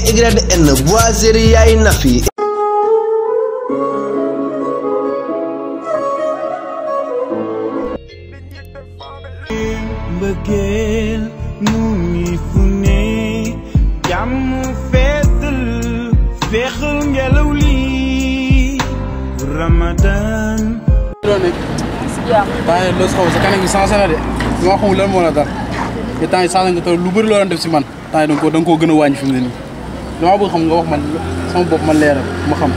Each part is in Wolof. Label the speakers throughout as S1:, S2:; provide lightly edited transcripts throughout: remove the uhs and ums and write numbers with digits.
S1: YN Boiserie Yaay Nafi.
S2: mbëggeel mu ngi fu ne jàmm feetal feexal ngelaw li Ramadan.
S3: waaye loolu xaw sa kanam gi changé na de ma xamul lan moo la dal te temps yi changé nga te lu bëri loo doon def si man temps yi da nga koo gën a wàññi fi mu ne nii dama bëgg xam nga wax man sama bopp man leeral ma xam.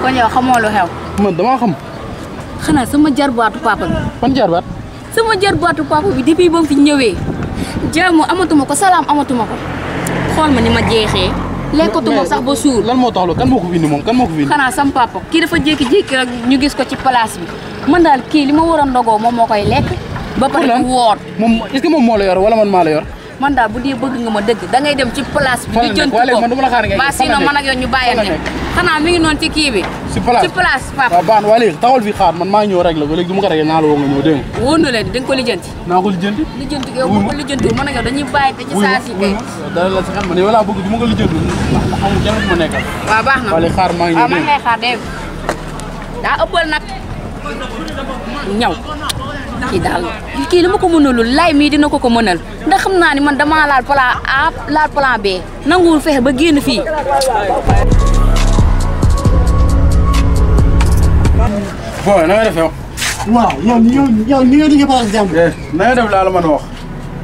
S4: kon yow xamoo lu xew.
S3: man damaa xam.
S4: xanaa sama jarbaatu papa bi.
S3: fan jarbaat.
S4: sama jarbaatu papa bi depuis ba mu fi ñëwee jaamu amatuma ko salaam amatuma ko xool ma ni ma jeexee. lekkatuma sax ba suur.
S3: lan moo tax loolu kan moo ko fi indi moom kan moo ko fi indi.
S4: xanaa sama papa kii dafa jékki-jékki rek ñu gis ko ci place bi man daal kii li ma war a ndogoo moom moo koy lekk. ba pare du woor.
S3: moom est-ce que moom moo la yor wala man maa la yor.
S4: man daal bu dee bëgg nga ma dëgg da ngay dem ci place bi. di jënd ko
S3: man dama la xaar nga
S4: sinon man ak yow ñu bàyyante xanaa mi ngi noonu ci kii bi.
S3: ci place
S4: papa.
S3: waaw baax na waa léegi taxawal fii xaar man maa ñëw rek la ba léegi du ma ko rek naa la woo nga ñëw dégg nga.
S4: wóor na leen di nga ko lijjanti.
S3: naa ko lijjanti.
S4: lijjanti yow bu ko lijjanti man ak yow dañuy bàyyi te ci saa si kay.
S3: dara la si xam man yow laa bëgg du ma ko lijjanti ndax amul kenn ku ma nekkal.
S4: waaw baax na
S3: waa léegi xaar maa ngi ñëw
S4: waaw man ngay xaar dégg daa ëppal nag ñaw kii daal kii li ma ko mënalul lay mii dina ko mënal ndax xam naa ni man damaa laal plan A laal plan B nanguwul fexe ba génn fii.
S3: bon na nga def yow.
S5: waaw yow ni nga duggee place jàmm.
S3: na nga def laa la mën a wax.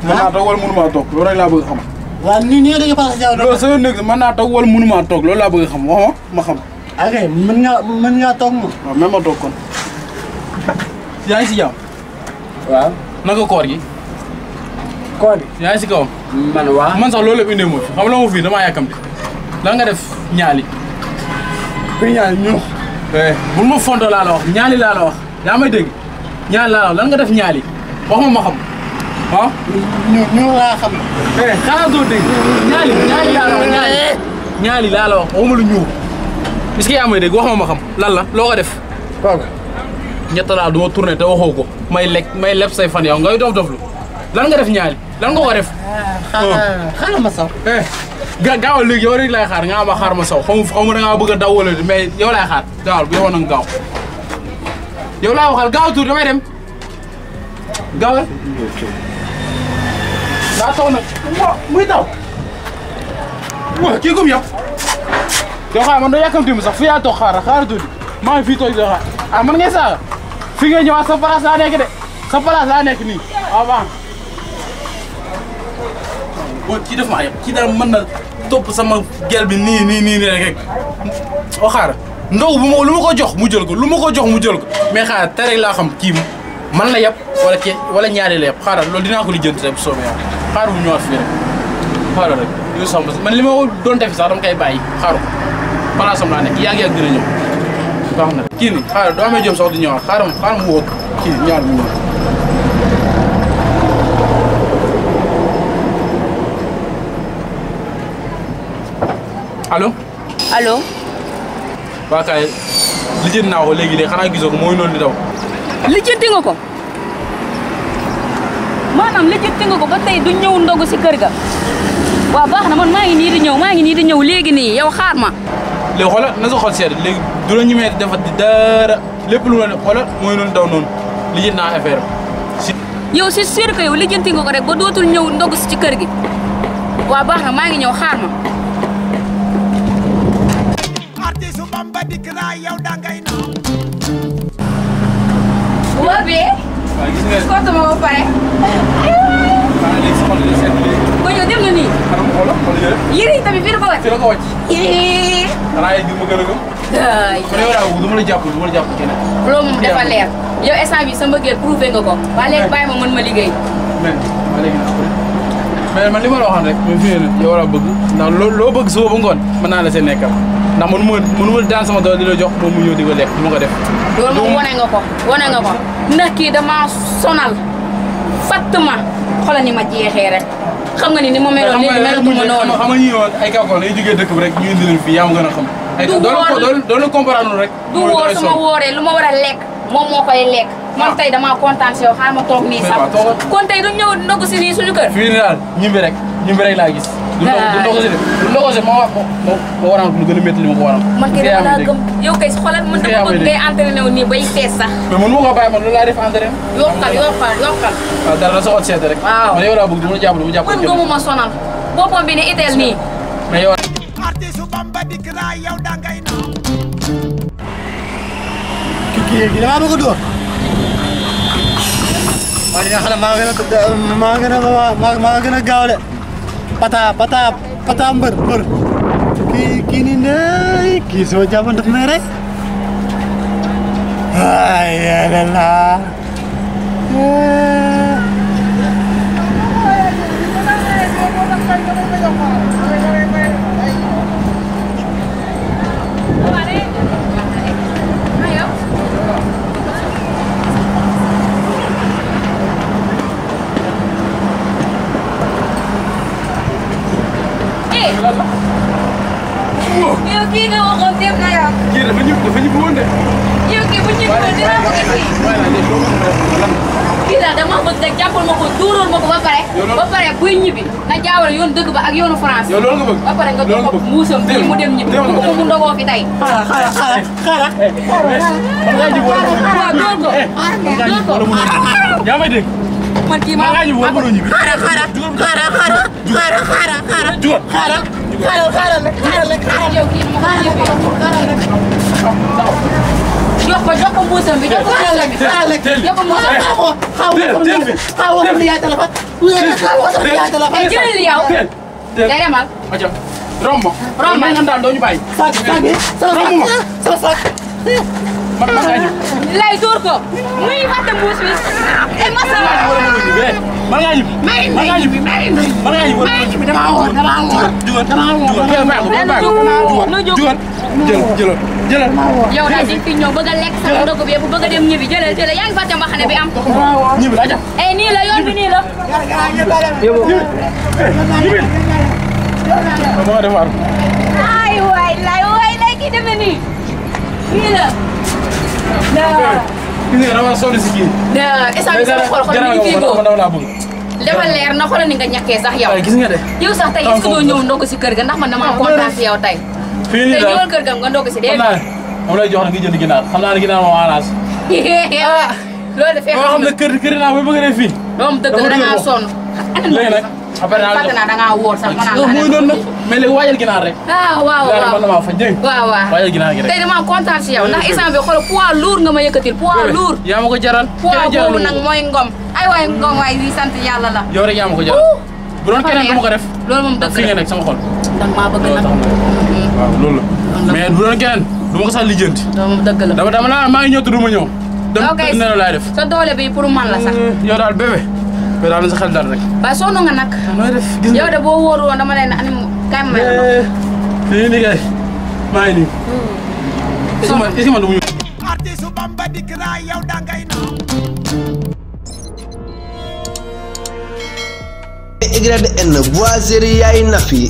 S3: mën naa toog wala mënumaa toog loolu rek laa bëgg a xam.
S5: waaw ni nga duggee place jàmm.
S3: loolu sa nekk mën naa toog wala mënumaa toog loolu laa bëgg a xam wax ma xam.
S5: ok mën ngaa toog ma.
S3: waaw même ma toog kon. yaa ngi si jàmm.
S5: waaw.
S3: naka koor gi.
S5: koor gi.
S3: yaa ngi si kawam.
S5: man waaw.
S3: man sax loolu lépp indee ma fi xam la ma fii damaa yàkkamti. lan nga def ñaali.
S5: kuy ñaali ñu.
S3: bul ma fonto laa la wax ñaali laa la wax yaa may dégg ñaali laa la wax lan nga def ñaali wax ma xam ah.
S5: ñu laa xam.
S3: xanaa doo dégg ñaali laa la wax ñaali laa la wax waxuma lu ñuul est-ce que yaa may dégg wax ma xam lan la loo ko def.
S5: toog
S3: ñett laa du ma tourné te waxoo ko may leb say fan yow ngay dof-doflu lan nga def ñaali lan nga ko def.
S5: xaaral ma saw.
S3: gaawal léegi yow rek laay xaar nga ma xaar ma saw xaw ma da ngaa bëgg a daw wala mais yow laay xaar gaawal bu yow na nga gaaw yow laay waxal gaaw tuur damay dem gaawal daa taw nag muy taw wa kii gum yëpp yow xaar man doo yàkkamti mu sax fi yaa toog xaar tuuti maa ngi fii toog doo xaar ah man ngay saaga fi ngay ñëwaat sa place laa nekk de sa place laa nekk nii waaw baax bon kii def maa yëpp kii daal mën na topp sama gel bi nii rek o xaar ndaw bu ma lu ma ko jox mu jël ko lu ma ko jox mu jël ko mais xaar te rek laa xam kii man la yëpp wala ñaari la yëpp xaaral loolu dinaa ko lijjanti rek bu soobee yàlla xaar bu ñëwaat fii rek xaaral rek yow soxna man li ma doon defi sax dama koy bàyyi xaaru ko place am laa nekk yàgg dina ñëw baax na kii ni xaaral doo amee jëm sax di ñëwaat xaaral mu woo kii ñaar mu ñëw allo. waa kay lijjanti naa ko léegi de xanaa gisoo ko mooy noonu di daw.
S4: lijjanti nga ko maanaam lijjanti nga ko ba tey du ñëw ndogu si kër ga waaw baax na man maa ngi nii di ñëw léegi nii yow xaar ma.
S3: léegi xoolal na sa xol seet léegi du la ñemee defat di dara lépp lu ma ne xoolal mooy noonu daw noonu lijjanti naa affaire si.
S4: yow c'est sûr que yow lijjanti nga ko rek ba dootul ñëw ndogu si ci kër gi waaw baax na maa ngi ñëw xaar ma. wóor bi.
S3: waaw gis nga.
S4: kottu ma ba pare.
S3: xanaa léegi sama xol seet léegi.
S4: ba ñëw dem na nii.
S3: xanaa xoolal
S4: yére yi tamit fii la ko wàcc.
S3: fii la ko wàcc. xanaa yéen ma gën a gëm. kon yow daal du ma la jàpp keneen.
S4: loolu moom dafa leer yow instant bi sa mbëggeel prouvé nga ko. waa léegi bàyyi ma mën ma liggéey.
S3: mais man li ma la waxoon rek man fii nii yow laa bëgg ndax loo bëgg suba ba ngoon mën naa la see nekkal ndax mënu ma daan sama doole di la jox moom mu ñëw di ko lekk du ma ko def.
S4: loolu moom wane nga ko ndax kii dama sonal fatt ma xoolal ni ma jeexee rek xam nga ni ma meloon léegi melatuma noonu.
S3: xam nga ñi woon ay kàkkoon dañuy jógee dëkk bi rek ñu indi leen fii yaa ma gën a xam.
S4: du woor
S3: doon la comprendre rek.
S4: du woor su ma wooree lu ma war a lekk moom moo koy lekk. man tey damaa kontaan si yow xaaral ma toog nii sax kon tey du ñëw ndogg si nii suñu kër.
S3: fii nii daal ñibbi rek laa gis. du ndox si de du ndox si ma waral lu gën a métti li ma ko waral.
S4: man kay dama laa gëm yow kay xoolal man dama bëgg ngay entraîné wu nii bay fees sax.
S3: mais man moo ko bàyyi man loolu laa def entraîné.
S4: yokkal.
S3: waaw dara la soxal seet rek.
S4: waaw
S3: man yow laa bëgg dama jàpp
S4: man nga mu ma sonal boppam bi ne itel nii.
S3: mais yow.
S5: kii damaa bëgg a door. waaye dina xam ne maa gën a gaaw de. pata mbër. kii nii ne kii soo jàppoon daf may rey. ay yàlla laa.
S4: yow kii nga waxoon dem na yow.
S3: kii dafa ñibbi woon de.
S4: yow kii bu ñibbi woon dinaa ko indi. kii daal dama bëgg rek jàppal ma ko duural ma ko ba pare buy ñibbi na jaawale yoonu dëgg ba ak yoonu France.
S3: yow loolu nga bëgg
S4: ba pare nga jox ko muusam fii mu dem ñibbi bu ko mu ndogoo fi tey.
S5: xaaral.
S4: waaw door ko.
S3: yaa may dégg.
S4: man kii
S3: maa ngi ñibbi wala mënoo ñibbi.
S5: xaaral.
S4: yow kii ma ko ñibbi. jox ko muusam bi jox ko muusam bi. jox ko muusam bi. jëlal yow. day demal.
S3: romb ma nga daan doo ñu bàyyi. romb ma. man ngaa ñibbi.
S4: lay door ko. muy fàtte mbuus bi. ay masala.
S3: man ngaa ñibbi.
S5: damaa woor.
S3: jëlal.
S4: yow daal di fi ñëw bëgg a lekk sa ndogu bi bu bëgg a dem ñibbi jëlal yaa ngi fàtte mbaxane bi am.
S3: ñibbi la
S4: nii la yoon bi nii la. ay waay lay kii demee nii. nii la.
S3: gis nga dama sonn si kii.
S4: instant bi sama xol mi ngi kii góor. dafa leer na xoolal ni nga ñàkkee sax yow.
S3: gis nga de.
S4: yow sax tey est-ce que doo ñëw ndog si kër ga ndax man damaa kontaan si yow tey.
S3: fii nii
S4: daal tey ñëwal kër ga nga ndog si dégg nga.
S3: xam lay jox na nga jënd ginaar xam naa ne ginaar moo arrange.
S4: loolu de fekk
S3: xam ne kër naa ba bëgg a def fii.
S4: moom dëgg la da ngaa sonn.
S3: léegi nag après
S4: fàtte naa da ngaa wóor sax ma naan la.
S3: muy noonu nag mais léegi waajal ginaar rek.
S4: waaw.
S3: man damaa fa dégg.
S4: waaw.
S3: waajal ginaar gi rek.
S4: tey damaa kontaan si yow ndax instant bi xool poids lourd nga ma yëkkatil poids lourd.
S3: yaa ma ko jaral.
S4: poids boobu nag mooy ngom. ay waay ngom waay wi sant yàlla la.
S3: yow rek yaa ma ko jaral. bu doon keneen du ma ko def.
S4: loolu moom dëgg la
S3: fii nga nekk sama xol.
S4: ndax maa bëgg nag.
S3: waaw loolu la. mais bu doon keneen du ma ko sax lijjanti.
S4: loolu moom dëgg la.
S3: dama naan maa ngi ñëw te du ma ñëw.
S4: ok
S3: dem ne la laay def.
S4: sa doole bi pour man la sax.
S3: yow daal bébé. mais daal na sa xel dal rek.
S4: waaye sonn nga nag.
S3: nooy def gis nga
S4: yow de boo wóoru woon dama leen ne anim kaay ma may la
S3: fii nii kay maa ngi nii. est-ce que man du mu ñëw.
S1: YN Boiserie yaay Nafi